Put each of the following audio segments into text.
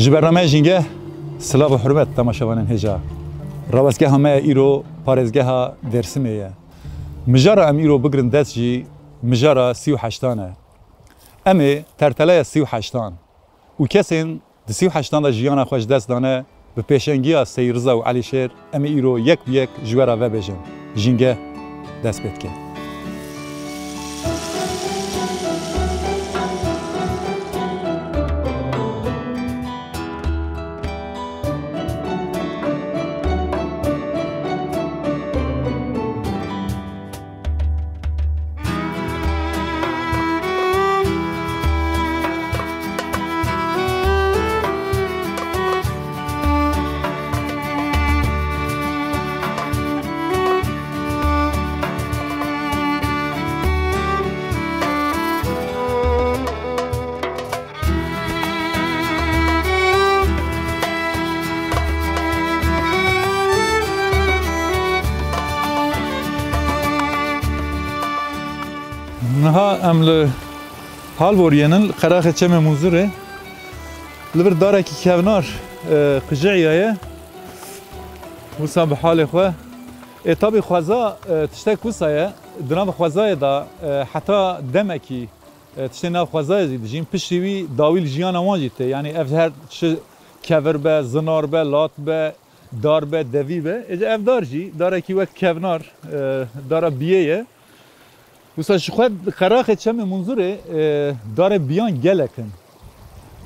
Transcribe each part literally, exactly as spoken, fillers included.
Ji bernameya Jîngeh, silav û hurmet temaşevanên hêja. Rawestgeha me îro parêzgeha Dêrsimê ye. Mijara em îro bigirin dest jî mijara sî û heştan e. Em ê terteleya sî û heştan û kesên di sî û heştan de jiyana xwe ji dest dane, bi pêşengiya Seyîd Riza û Elîşêr, em ê îro yek bi yek ji we re vebêjin. Jîngeh dest pê dike. Niha em li Halboriyê nin, li qeraxê Çemê Munzurê. Li vir darekî kevnar, e, qijêya ye. Wisa bi halê xwe. Ê, tabî xweza, e, tiştek wisa ye. Di nav xwezayê de, e, heta demekî e, tiştê nav xwezayê jî dijîn. Piştî wî dawî li jiyana wan jî tê. Yanî ev her çi kevir be, zinar be, lat be, dar be, devî be. Êca ev dar jî, darekî wek kevnar, e, dara biyê ye. Wisa ji xwe qeraxê Çemê Munzurê, e, darê biyan gelek in.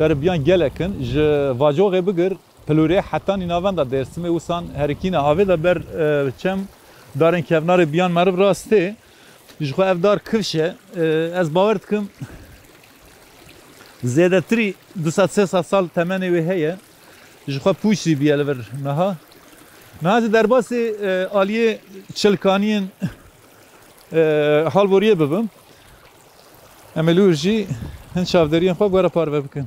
Darê biyan gelek in. Ji Vacoxê bigir, Pilûrê heta nînavenda Dêrsimê wisan herikîne avê de ber, e, çem darên kevnarê biyan meriv rast tê. Ji xwe ev dar kifş e. E, ez bawer dikim zêdetirî du sed sê sed sal temenê wê heye. Ji xwe pûç jî bûye li vir niha. Niha ez ê derbasî, e, aliyê çilkaniyên, e, Halboriyê bibim. Em ê li wir jî hin çavderiyên xwe bi we re parve bikin.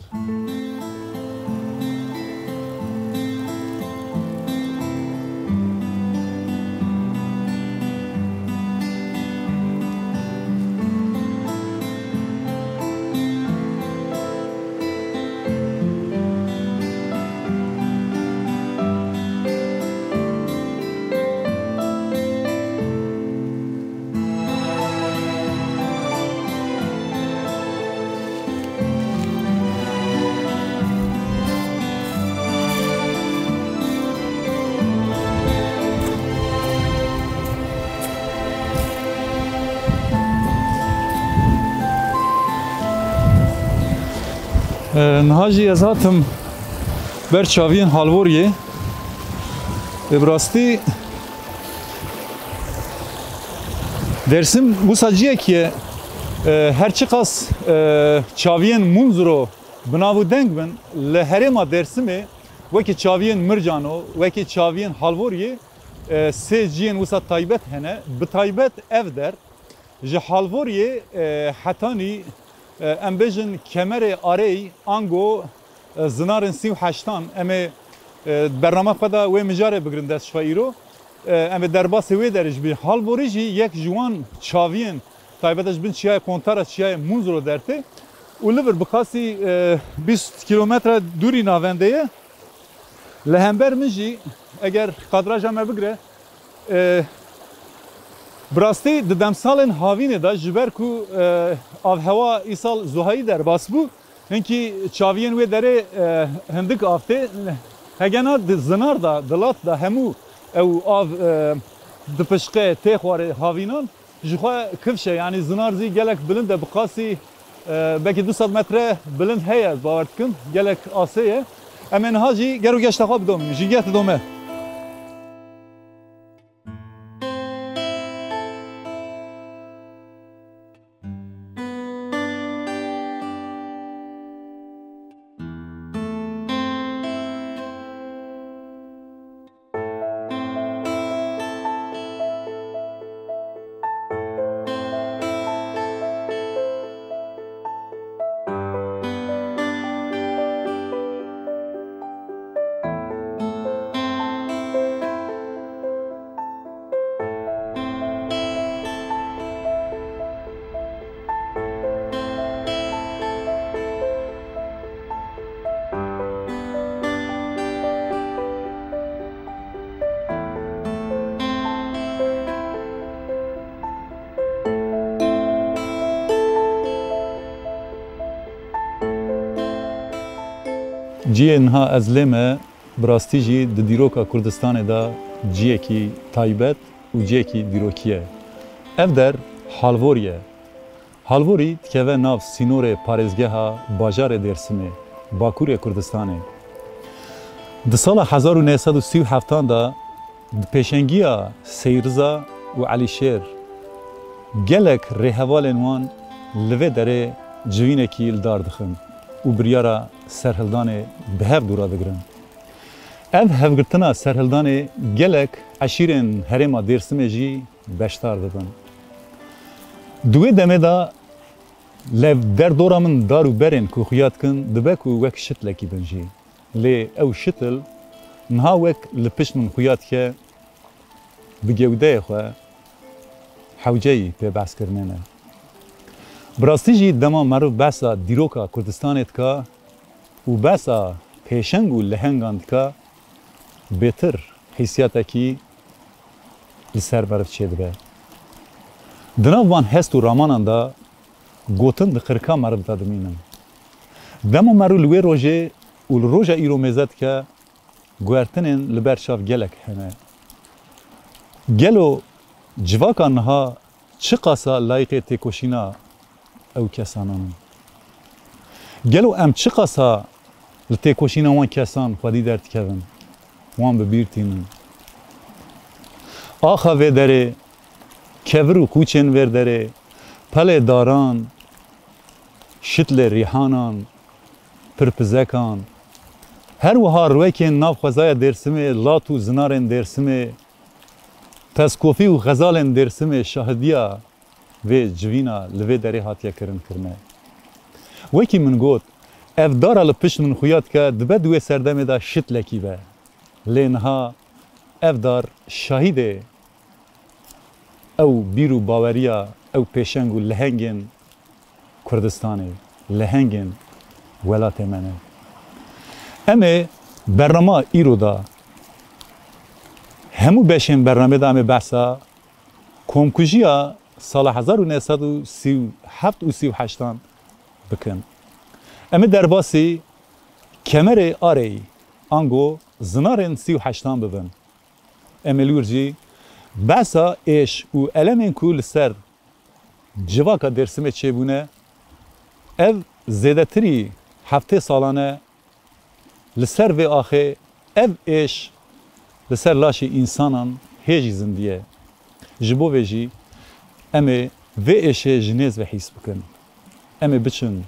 E, niha jî ez hatim ber çaviyên Halboriyê. E, bi rastî Dêrsim wisa ciyekî ye, e, her çiqas, e, çaviyên Munzuro bi nav û deng bin, li herêma Dêrsimê Wekî çaviyên Mircano, wekî çaviyên Halvoriyê, e, sê ciyên wisa taybet hene. Bi taybet ev der ji Halvoriyê, e, hetanî, e, em bêjin kemerê arey ango, e, zinarên sî û heştan, em ê, e, bernama xwe de wê mijarê bigirin dest xwe îro. E, em ê derbasê wê derê ji bî. Halvorî jî yek ji wan çaviyên taybet e, ji bin çiyayê Kontara, çiyayê Munzuro dertê û li vir bi qasî, e, bîst kîlometre dûrî navendê ye. Li hember min jî, eger kadraja me bigire, e, bi rastî di demsalên havînê de, ji ber ku, e, avhewa îsal zuhayî derbas bû, hinkî çaviyên wê derê, e, hindik av tê. Hegena di zinar de, di lat de hemû ew av, e, dipişqe, tê xwarê havînan. Ji xwe kifş e, yanî zinar zî gelek bilind e, bi qasî, e, belkî du sed metre bilind heye, ez bawer dikim, gelek asê ye. Em ê niha jî gero geşta xwe bidomînin, jîngeh didome. Cihê niha ez lê me, bi rastî jî di dîroka Kurdistanê de cihekî taybet û cihekî dîrokî ye. Ev der Halvorî ye. Halvorî dikeve nav sînorê parêzgeha bajarê Dêrsimê, Bakurê Kurdistanê. Di sala hezar û neh sed û sî û heftan de di pêşengiya Seyriza û Elîşêr gelek rêhevalên wan li vê derê civînekî li dar dixin û biryara serhildanê bi hev dû re digirin. Ev hevgirtina serhildanê gelek eşîrên herêma Dêrsimê jî beşdar dibin. Di wê demê de li derdora min dar û berên ku xuya dikin, dibe ku wek şitlekî bin jî. Lê ew şitil niha wek li pişt min xuya dike, bi gewdeyê xwe hewceyî pê behskirinê ne. Bi rastî jî dema meriv behsa dîroka Kurdistanê dika, û behsa pêşeng û lehengan dika, bêtir hîsiyatekî li ser meriv çêdibe. Di nav van hest û ramanan de gotin di qirika meriv de dimînin. Dema meriv li wê rojê û li roja îro mêze dike, guhertinên li ber çav gelek hene. Gelo civaka niha çiqasa layîqê têkoşîna ew kesanan in? Gelo em çiqasa li têkoşîna wan kesan xwedî derdikevin, wan bi bîr tînin? Axa vê derê, kevir û qûçên vê derê, pelê daran, şitlê rîhanan, pirpizekan, her wiha rûyekên nav xwezaya Dêrsimê, lat û zinarên Dêrsimê, pezkofî û xezalên Dêrsimê şahidiya vê civîna li vê derê hatiye kirin kirine. Wekî min got, ev dara li pişt min xuya dike, dibe di wê serdemê de şitlekî be. Lê niha ev dar şahidê ew bîr û baweriya ew pêşeng û lehengên Kurdistanê, lehengên welatê me ne. Em ê bernama îro de, hemû beşên bernamê de em ê behsa komkujiya sala hezar û neh sed û sî û heft û sî û heştan bikin. Em ê derbasî kemerê Areyî, ango zinarên sî û heştan bibin. Em ê li wir jî behsa êş û elemên ku li ser civaka Dêrsimê çêbûne, ev zêdetirî heftê salan e li ser vê axê ev êş li ser laşê însanan hê jî zindiye. Ji bo vê jî em ê vê êşê ji nêz ve hîs bikin. Em ê biçin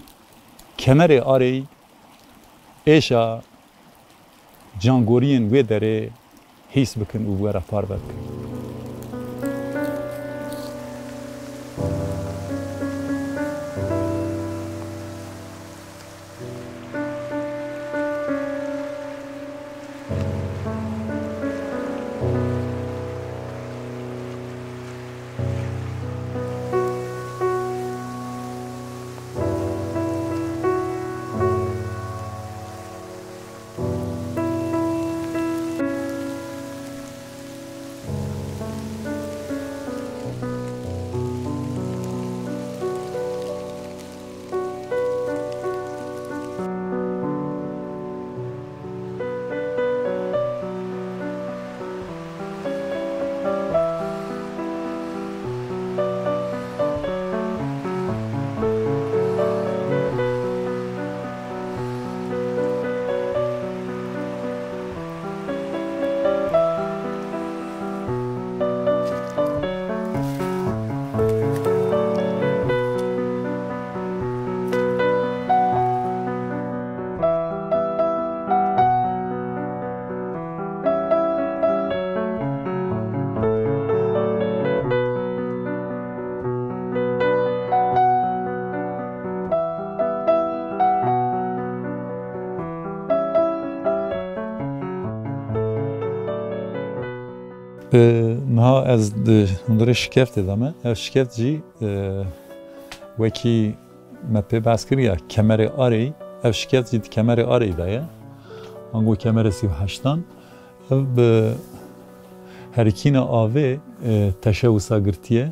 kemerê Areyî, êşa cangoriyên wê derê hîs bikin û bi we re parve bikin. E, niha ez di hundirê şikeftê de me. Ev şikeft jî, e, wekî me pê behs kiriya kemerê Areyî, ev şikeft jî di kemerê Areyî de ye. Ango kemerê sî û heştan. Ev bi herikîna avê, e, teşewisa girtiye.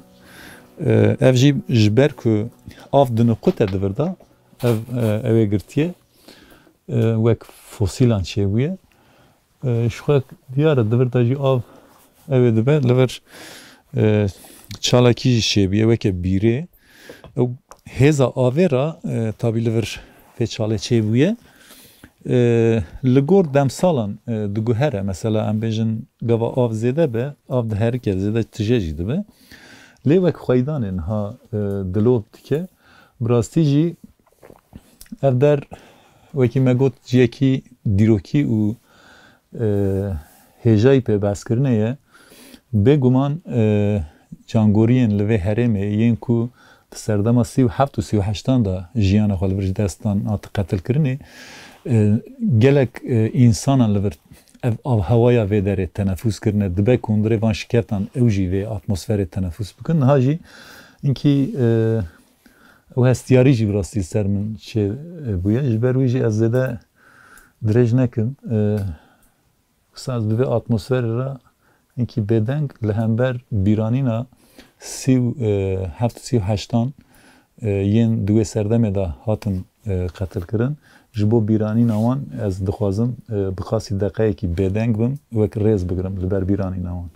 E, ev jî ji ber ku av diniqute di vir de, ev, e, ew ê girtiye, e, wek fosîlan çêbûye. E, ji xwe diyar e, di vir de jî av ew ê dibe, li vir, e, çalakî jî çêbûye, weke bîrê. Ew hêza avê re, e, tabî li vir vê çalê çêbûye. E, li gor demsalan, e, diguhere. Mesela, em bêjin gava av zêde be, av diherike, zêde tije jî dibe. Lê wek xweydanê niha, e, dilop dike. Bi rastî jî ev der, wekî me got, ciyekî dîrokî û, e, hêjayî pê behskirinê ye. Bêguman, e, cangoriyên li vê herêmê yên ku di serdema sî û heft û sî û heştan de jiyana xwe li vir ji dest dan, hate qetilkirinê, e, gelek, e, însanan li vir ev avhewaya vê derê tenefûs kirine, dibe ku hundirê van şikeftan ew jî vê atmosferê tenefûs bikin. Niha jî inkî, e, ew hestiyarî jî bi rastî ser min çê, e, bûye. Ji ber wî jî ez zêde dirêj nekim. E, wisa ez di vê atmosferê re hinkî bêdeng li hember bîranîna sî û, e, heft û sî û heştan, e, yên di wê serdemê de hatin, e, qetilkirin. Ji bo bîranîna wan ez dixwazim, e, bi qasî deqeyekî bêdeng bim, wek rêz bigirim li ber bîranîna wan.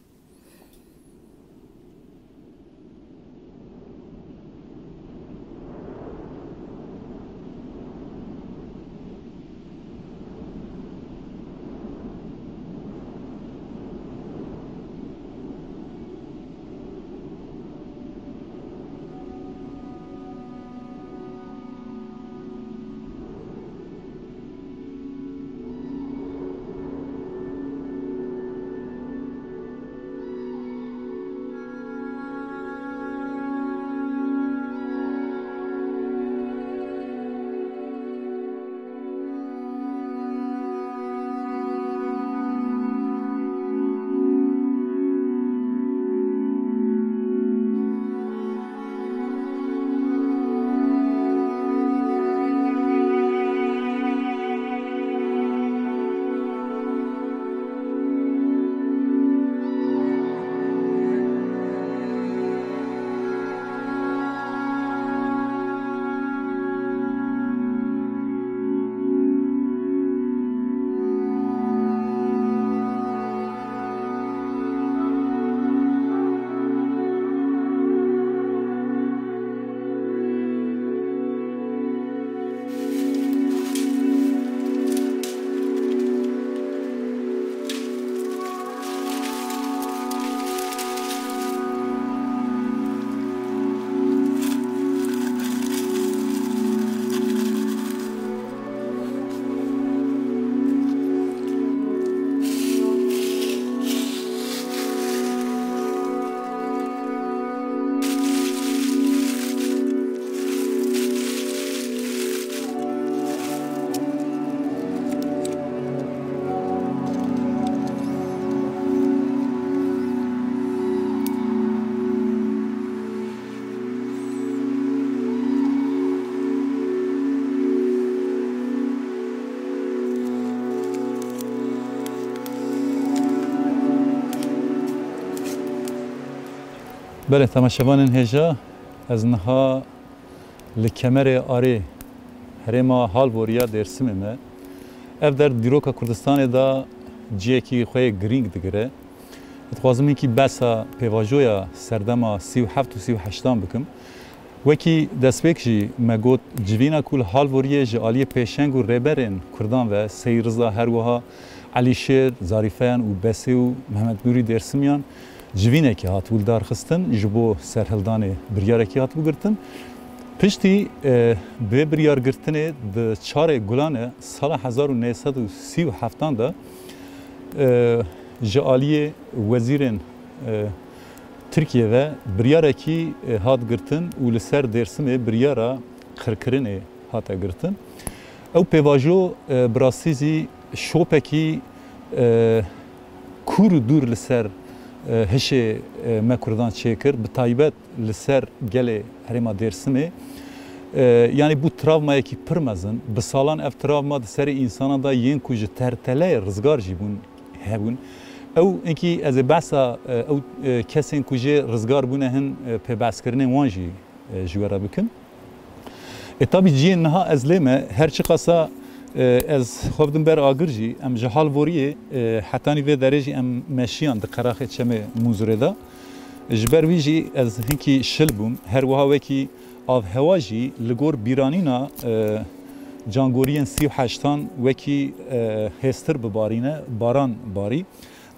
Belê, temaşevanên hêja, ez niha li Kemerê Arê, herêma Halvoriya Dêrsimê me. Ev der dîroka Kurdistanê de cihekî xwe yê girîng digire. Dixwazim hinkî behsa pêvajoya serdema sî û heft û sî û heştan bikim. Wekî destpêk jî me got, civîna ku li Halvoriyê ji aliyê pêşeng û rêberên Kurdan ve, Seyîd Riza, her wiha Elîşêr, Zarîfeyan û Besê û Mehmet Nûrî Dêrsimiyan, civînekê hatibû lidarxistin, ji bo serhildanê biryarekî hatibû girtin. Piştî, e, vê biryargirtinê di çarê Gulanê sala hezar û neh sed û sî û heftan de, e, ji aliyê wezîrên, e, Tirkiye ve biryarekî, e, hat girtin û li ser Dêrsimê biryara qirkirinê hate girtin. Ew pêvajo, e, bi rastî zî şopekî, e, kûr û dûr li ser, e, hişê, e, me Kurdan çêkir, bi taybet li ser gelê herêma Dêrsimê. E, yanî bû travmayekî pir mezin. Bi salan ev travma di serê însanan de yên ku ji terteleyê rizgar jî bûn, hebûn. Ew hinkî ez ê behsa, e, ew, e, kesên ku jê rizgar bûne hin, e, pêbehskirinên wan jî, e, ji we re bikim. Ê, tabî cihê niha ez lê me, her çiqasa, e, ez xwe bidim ber agir jî, em ji Halvoriyê, e, hetanî vê derê jî em meşiyan di qeraxê Çemê Munzurê de. Ji ber vî jî ez hinkî şil bûm. Her wiha wekî avhewa jî li gor bîranîna, e, cangoriyên sî û heştan wekî, e, hêstir bibarîne, baran barî.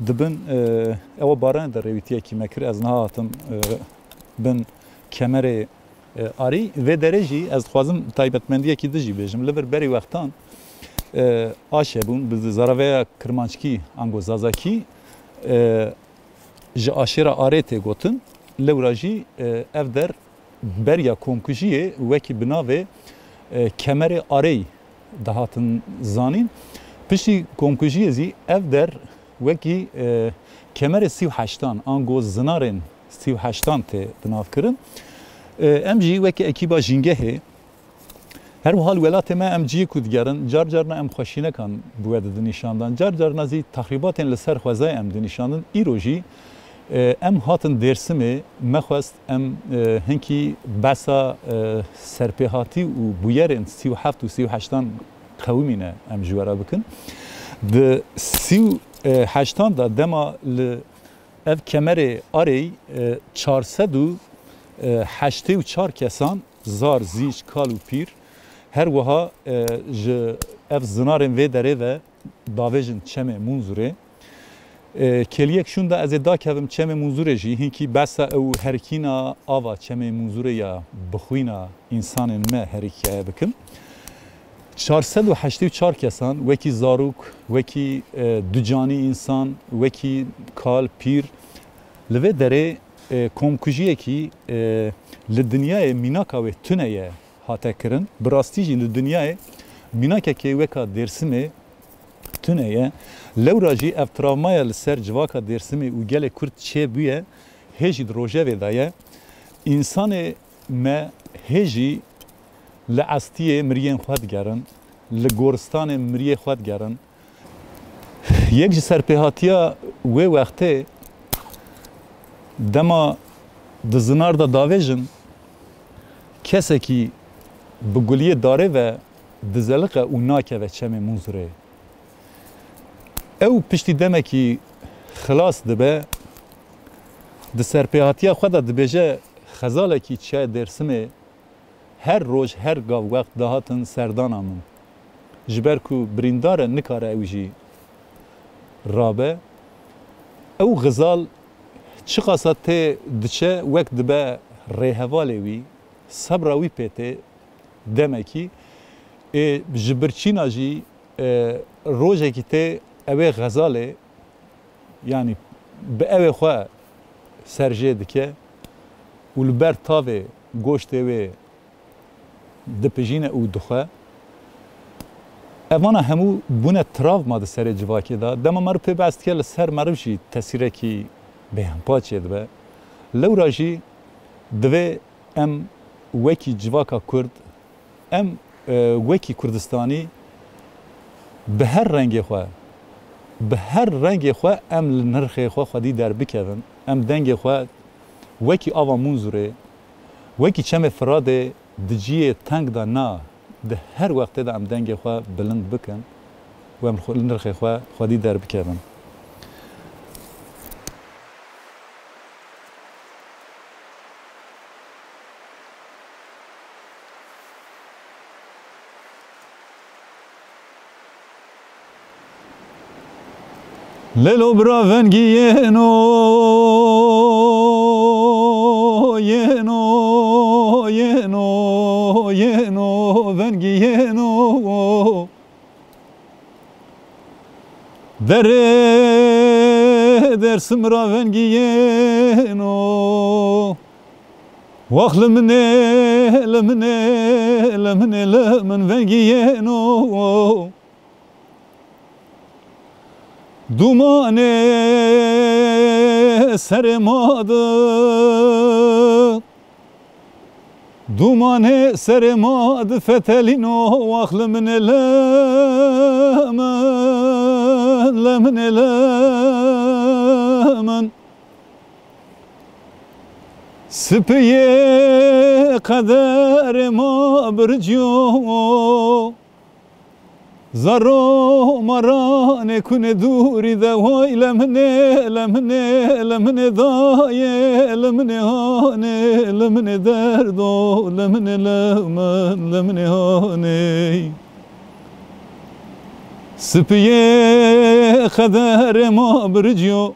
Di bin, e, ewa baranê de rêwîtiyekî me kir. Ez niha hatim, e, bin kemerê, e, arî. Vê derê jî ez dixwazim taybetmendiyekî din jî bêjim. Li vir berî wextan, e, aşe bûn, bi zaraveya kirmanckî ango zazakî, e, ji aşêra arê tê gotin. Lewra jî, e, ev der beriya komkujiyê wekî bi navê, e, Kemerê Arey dihatin zanîn. Piştî komkujiyê zî ev der wekî, e, Kemerê sî û heştan, ango zinarên sî û heştan tê binavkirin. E, em jî wekî ekîba Jîngehê, her wiha li welatê me em cihê ku digerin, car carna em xweşînekan bi we didin nîşandan, car carna zî texrîbatên li ser xwezayê em dinîşandin. Îro jî, e, em hatin Dêrsimê, me xwest em, e, hinkî behsa, e, serpêhatî û bûyerên sî û heft û sî û heştan qewimîne em ji we re bikin. Di sî û heştan de dema li ev kemerê arey, e, çar sed û heştê û çar kesan, zar, zîç, kal û pîr, her wiha, e, ji ev zinarên vê derê ve davêjin Çemê Munzurê. E, kêliyek şûn de ez ê dakevim Çemê Munzurê jî, hinkî behsa ew herikîna ava Çemê Munzurê ya bixwîna însanên me herikîyaye bikim. Çar sed û heştê û çar kesan, wekî zarok, wekî, e, ducanî însan, wekî kal, pîr, li vê derê, e, komkujiyekî, e, li dinyayê mînaka wê tune ye hate kirin. Bi rastî jî li dinyayê mînakekê weka Dêrsimê tune ye. Lewra jî ev travmaya li ser civaka Dêrsimê û gelê Kurd çêbûye, hê jî di rojevê de ye. Însanê me hê jî li estiyê miriyên xwe digerin, li goristanê miriyê xwe digerin. Yek ji serpêhatiya wê wextê, dema di zinar de davêjin, kesekî bi guliyê darê ve dizeliqe û nakeve Çemê Munzurê. Ew piştî demekî xilas dibe, di serpêhatiya xwe de dibêje, xezalekî çiyayê Dêrsimê her roj, her gav wext dihatin serdana min. Ji ber ku birîndar e, nikare ew jî rabe. Ew xizal çiqasa tê diçe, wek dibe rêhevalê wî, sebra wî pê tê demekî. Ê, ji birçîna jî, e, rojekî tê ew ê xezalê, yanî bi ewê xwe serjê dike û li ber tavê goştê wê dipijîne û dixwe. Evana hemû bûne travma di serê civakê de. Dema meriv pê behs dike, li ser meriv jî tesîrekî bêhempa çêdibe. Lewra jî divê em wekî civaka Kurd, em, e, wekî Kurdistanî bi her rengê xwe, bi her rengê xwe em li nirxê xwe xwedî derbikevin. Em dengê xwe Wekî ava Munzurê, wekî çemê Firadê di ciyê teng de na, di her wextê de em dengê xwe bilind bikin û em xwe li nirxê xwe xwedî derbikevin. Lelo bira vengî yeno, yeno, yeno, yeno, vengî yeno. Derê Dersim ra vengî yeno. Wax li min ê, li min ê, li min ê, li min vengî yeno. Dumanê serê ma di, dumanê serê ma di fetelîno, wax li min ê, li min, li min ê, li min. Sipiyê qederê ma birciyo. Zaro maranê kunê dûrî de, way le min ê, le min ê, le min ê dayê, le min ê hanê, le min ê derdo, le min ê, le min, le min ê hanê. Sipiyê qederê ma birciyo.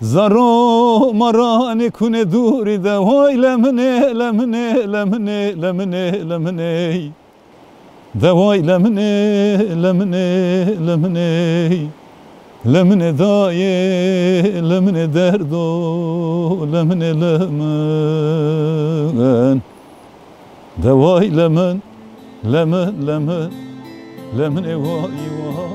Zaro maranê kunê dûrî de, way le min ê, le min ê, le min ê, le min ê, le min ê. De way le min ê, le min ê, le min ê. Le min ê dayê, le min ê derdo, le min ê, le min. De way le min, le min, le min, le min ê way, way, way.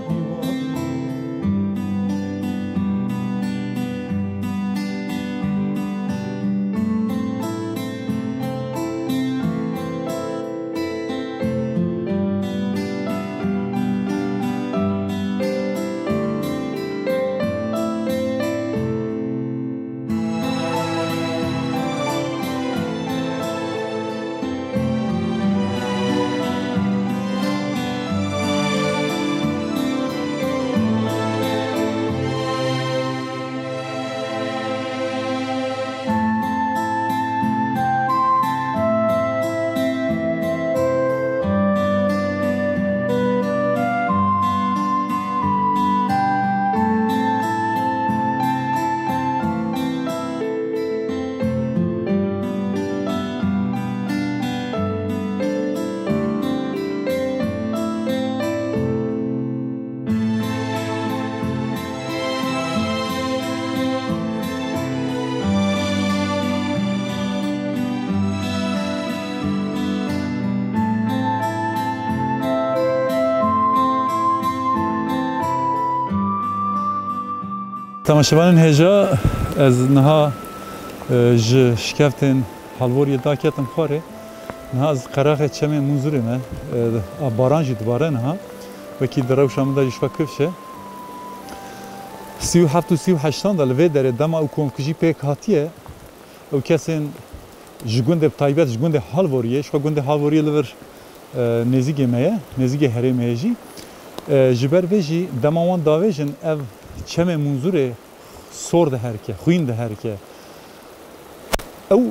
Temaşevanên hêja, ez niha, e, ji şikeftên Halvoriyê daketim xwarê. Niha ez qeraxê çemê Munzurê me, e, a baran jî dibare niha. Wekî di rewşa min de jî ji xwe kifş e. Sî û heft û sî û heştan de li vê derê dema ew komkujî pêk hatiye, ew kesên ji gundê, bi taybet ji gundê Halvoriyê, ji xwe gundê Halvoriyê li vir, e, nêzîkê me ye, nêzîkê herêmê ye jî. E, ji ber vê jî dema wan davêjin ev çemê Munzurê sor diherike, xwîn diherike. Ew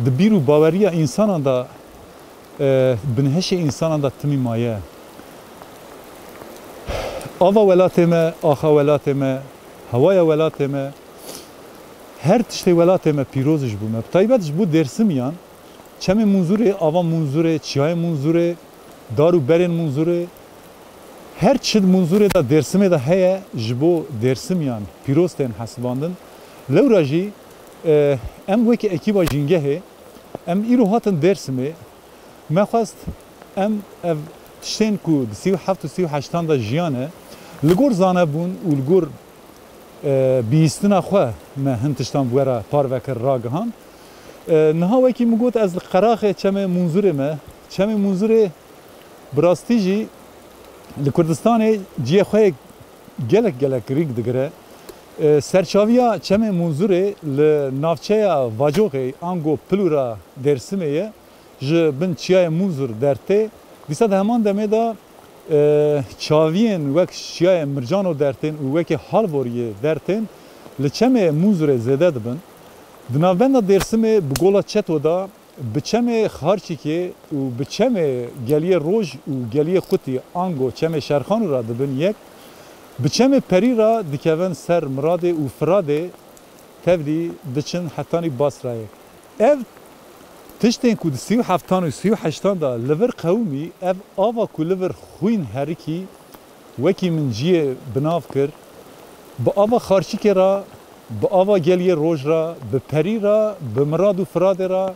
di bîr û baweriya însanan de, e, binhişê însanan de timî maye. Ava welatê me, axa welatê me, hewaya welatê me, her tiştê welatê me pîroz ji bo me. Bi taybet ji bo Dêrsimiyan, çemê Munzurê, ava Munzurê, çiyayê Munzurê, dar û berên Munzurê, her çi di Munzurê de, Dêrsimê de heye, ji bo Dêrsimiyan pîroz tên hesibandin. Lewra jî, e, em wekî ekîba Jîngehê, em îro hatin Dêrsimê, me xwest em ev tiştên ku di sî û heft û sî û heştan de jiyane, li gor zanebûn û li gor, e, bihîstina xwe me hin tiştan bi we re parve kir, ragihan. E, niha wekî min got, ez li qeraxê çemê Munzurê me. Çemê Munzurê bi rastî jî li Kurdistanê cihê xwe yê gelek, gelek rîk digire. E, serçaviya Çemê Munzurê li navçeya Vacoxê ango Pilûra Dêrsimê ye. Ji bin çiyayê Munzur dertê. Dîsa di heman demê de, e, çaviyên wek çiyayê Mircano dertên û wekî Halvoriyê dertên li Çemê Munzurê zêde dibin. Di navbenda Dêrsimê bi gola Çeto de bi çemê Xarçîkê û bi çemê Geliyê Roj û Geliyê Qutî ango çemê Şerxanû re dibin yek, bi çemê Perî re dikevin ser Miradê û Firadê, tevlî diçin hetanî Basrayê. Ev tiştên ku di sî û heftan û sî û heştan de li vir qewimî, ev ava ku li vir xwîn herikî, wekî min ciyê bi nav kir, bi ava Xarçîkê re, bi ava Geliyê Roj re, bi Perî re, bi Mirad û Firadê re,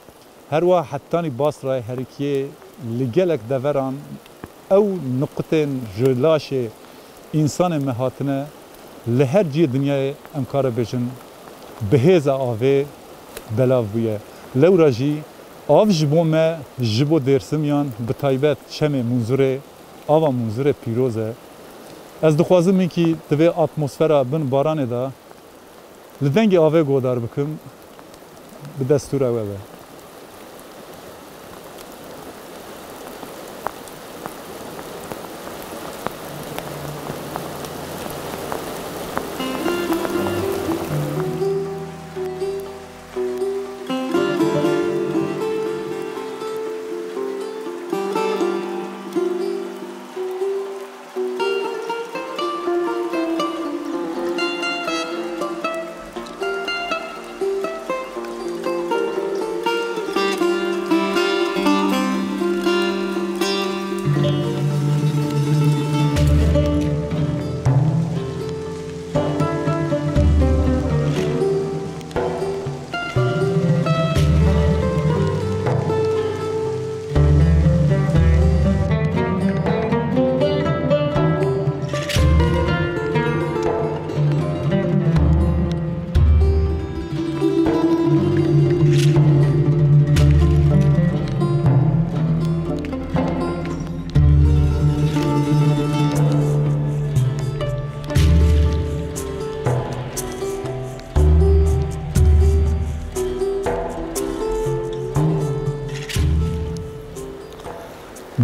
her wiha hetanî Basrayê herikiyê li gelek deveran ew nuqutên ji laşê însanên me hatine li her cihê dinyayê, em kare bêjin, bi hêza avê belav bûye. Lewra jî av ji bo me, ji bo Dêrsimiyan, bi taybet çemê Munzurê, ava Munzurê pîroz e. Ez dixwazim hinkî di vê atmosfera bin baranê de li dengê avê godar bikim, bi destûra we be.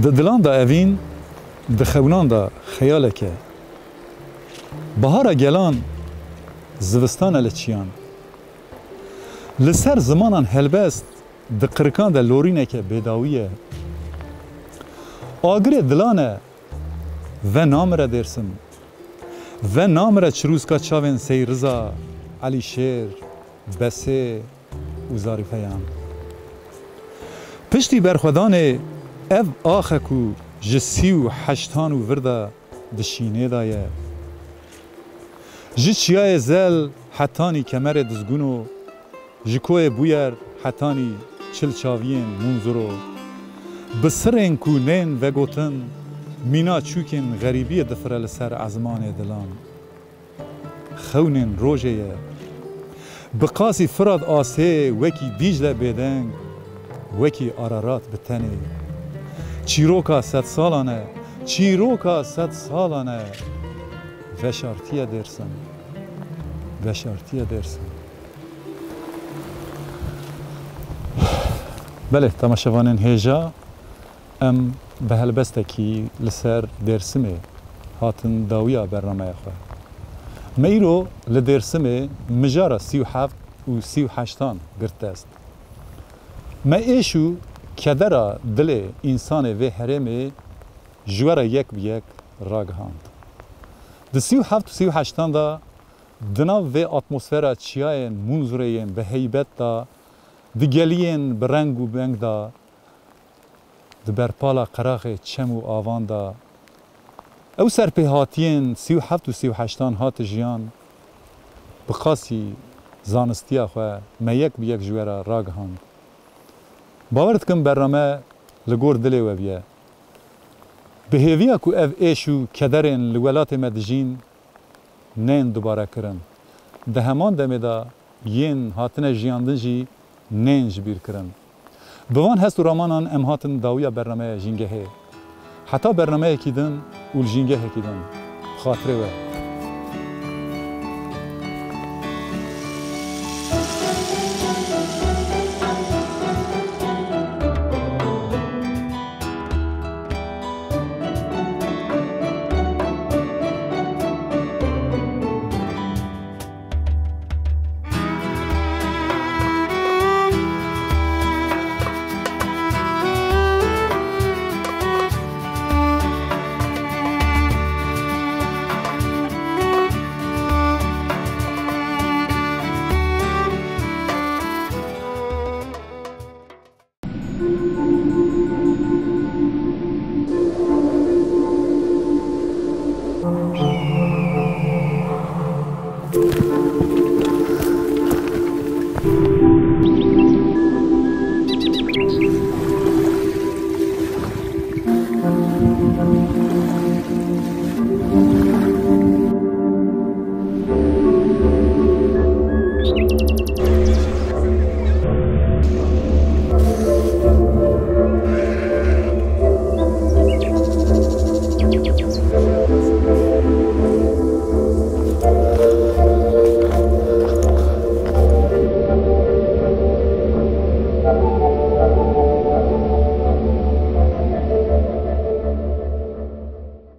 Di dilan de evîn, di xewnan de xeyalek e. Bahara gelan, zivistan e li çiyan. Li ser zimanan helbest, di qirikan de lorîneke bêdawî ye. Agirê dilan e, venamire Dêrsim. Venamire çirûska çavên Seyriza, Elîşêr, Besê û Zarîfeyan. Piştî berxwedanê ev axe ku ji sî û heştan û vir de di şînê de ye. Ji çiyayê Zel hetanî kemerê Dizguno, ji koyê Bûyer hetanî çil çaviyên Munzuro, bi sirên ku nên vegotin, mîna çûkên xerîbiyê difire li ser ezmanê dilan. Xewnên rojê ye. Bi qasî Firat asê, wekî Dîcle bêdeng, wekî Ararat bi tenê. Çîroka sedsalan e, çîroka sedsalan e. Veşartiye Dêrsim. Veşartiye Dêrsim. Belê, temaşevanên hêja, em bi helbestekî li ser Dêrsimê hatin dawiya bernameya xwe. Me îro li Dêrsimê mijara sî û heft û sî û heştan girt dest. Me êş û kedera dilê însanê vê herêmê ji we re yek bi yek ragihand. Di sî û heft û sî û heştan de di nav vê atmosfera çiyayên Munzurê yên bi heybet de, di geliyên bi reng û beng de, di berpala qeraxê çem û avan de, ew serpêhatiyên sî û heft û sî û heştan hate jiyan, bi qasî zanistiya xwe me yek bi yek ji we re ragihand. Bawer dikim bername li gor dilê we bûye. Bi hêviya ku ev êş û kederên li welatê me dijîn, nên dubare kirin. Di heman demê de yên hatine jiyandin jî nên ji bîr kirin. Bi van hest û ramanan em hatin dawiya bernameya Jîngehê. Heta bernameyekî din û li Jîngehekî din. Bi xatirê we.